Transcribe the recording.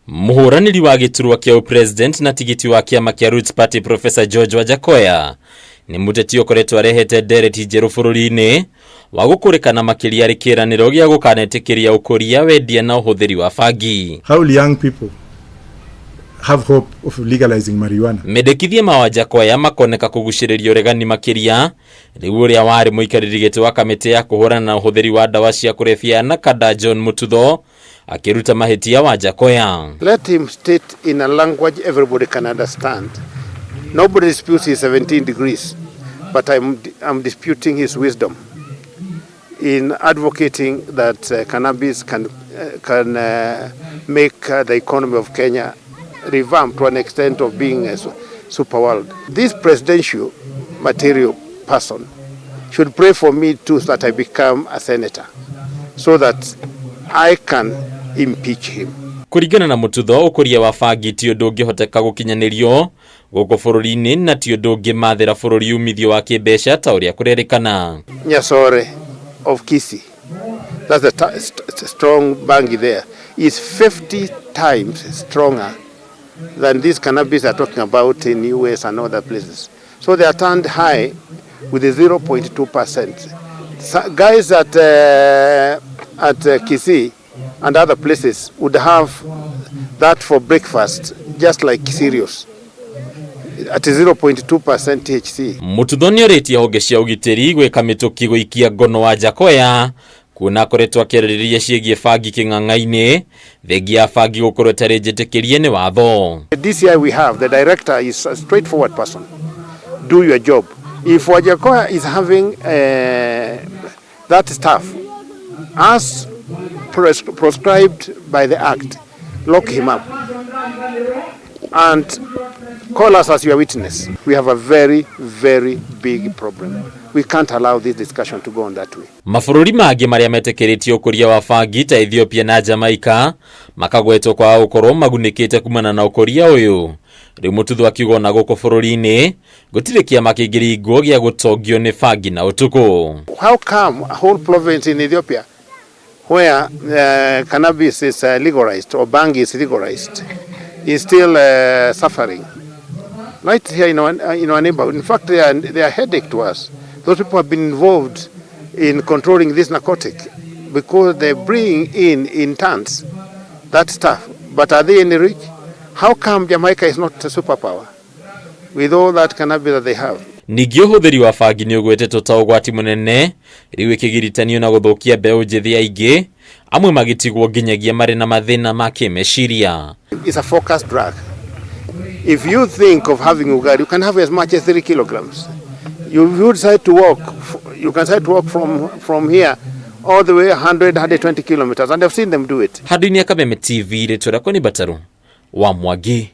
Mũhũranĩri wa gĩturwa kĩa ũpresident na tigiti wa kĩama kĩa Roots Party Professor George Wajackoyah nĩ mũteti ũkoretwo arehete ndereti njerũ bũrũri-inĩ wa gũkũrĩkana makĩria arĩ kĩĩranĩro gĩa gũkanetĩkĩria ũkũria, wendia na ũhũthĩri wa bangi. How will young people have hope of legalizing marijuana? Mendekithia ma Wajackoyah makoneka kũgucĩrĩria ũregani makĩria rĩu ũrĩa warĩ mũikarĩri gĩtĩ wa kamĩtĩ ya kũhũrana na ũhũthĩri wa ndawa cia kũrebia NACADA John Mututho akĩruta mahĩtia Wajackoyah. Let him state in a language everybody can understand. Nobody disputes his 17 degrees, but I'm disputing his wisdom in advocating that cannabis can make the economy of Kenya revamp to an extent of being a super world. This presidential material person should pray for me too, so that I become a senator, so that I can impeach him. Kũringana na Mututho, ũkũria wa bangi ti ũndũ ũngĩhoteka gũkinyanĩrio gũkũ bũrũri-inĩ na ti ũndũ ũngĩmathĩra bũrũri umithio wa kĩmbeca ta ũrĩa kũrerĩkana. Nyasore of Kisii, that's the strong bangi there, is 50 times stronger than this cannabis they're talking about in US and other places. So they are turned high with a 0.2%. So guys at Kisii and other places would have that for breakfast, just like cereals, at 0.2% THC. Mututho nĩ orĩtie honge cia ũgitĩri gwĩka mĩtũki gũikia ngono Wajackoyah kuona akoretwo akĩarĩrĩria ciĩgiĩ bangi kĩng'ang'a-inĩ, thengia ya bangi gũkorwo ĩtarĩ njĩtĩkĩrie nĩ watho. The DCI we have, the director is a straightforward person. Do your job. If Wajackoyah is having that stuff as proscribed by the act, lock him up and call us as your witness. We have a very, very big problem. We can't allow this discussion to go on that way. Mabũrũri mangĩ marĩa metĩkĩrĩtie ũkũria wa bangi ta Ethiopia na Jamaica makagwetwo kwaga gũkorwo magunĩkĩte kumana na ũkũria ũyũ. Rĩu Mututho akiuga ona gũkũ bũrũri-inĩ gũtirĩ kĩama kĩngĩringwo gĩa gũtongio nĩ bangi na ũtukũ. How come a whole province in Ethiopia where cannabis is legalized or bhang is legalized is still suffering? Right here in our neighborhood. In fact, they are a headache to us. Those people have been involved in controlling this narcotic because they bring in tons that stuff. But are they any rich? How come Jamaica is not a superpower with all that cannabis that they have? Ningĩ ũhũthĩri wa bangi nĩ ũgwetetwo ta ũgwati mũnene rĩu ĩkĩgiritanio na gũthũkia mbeũ njĩthĩ aingĩ, amwe magĩtigwo nginyagia marĩ na mathĩna ma kĩmeciria. It's a focused drug. If you think of having ugali, you can have as much as 3 kilograms. You decide to walk, you can decide to walk from here all the way 100, 120 kilometers, and I've seen them do it. Handũ-inĩ ya Kameme TV, rĩtwa rĩakwa nĩ Mbataru wa Mwangi.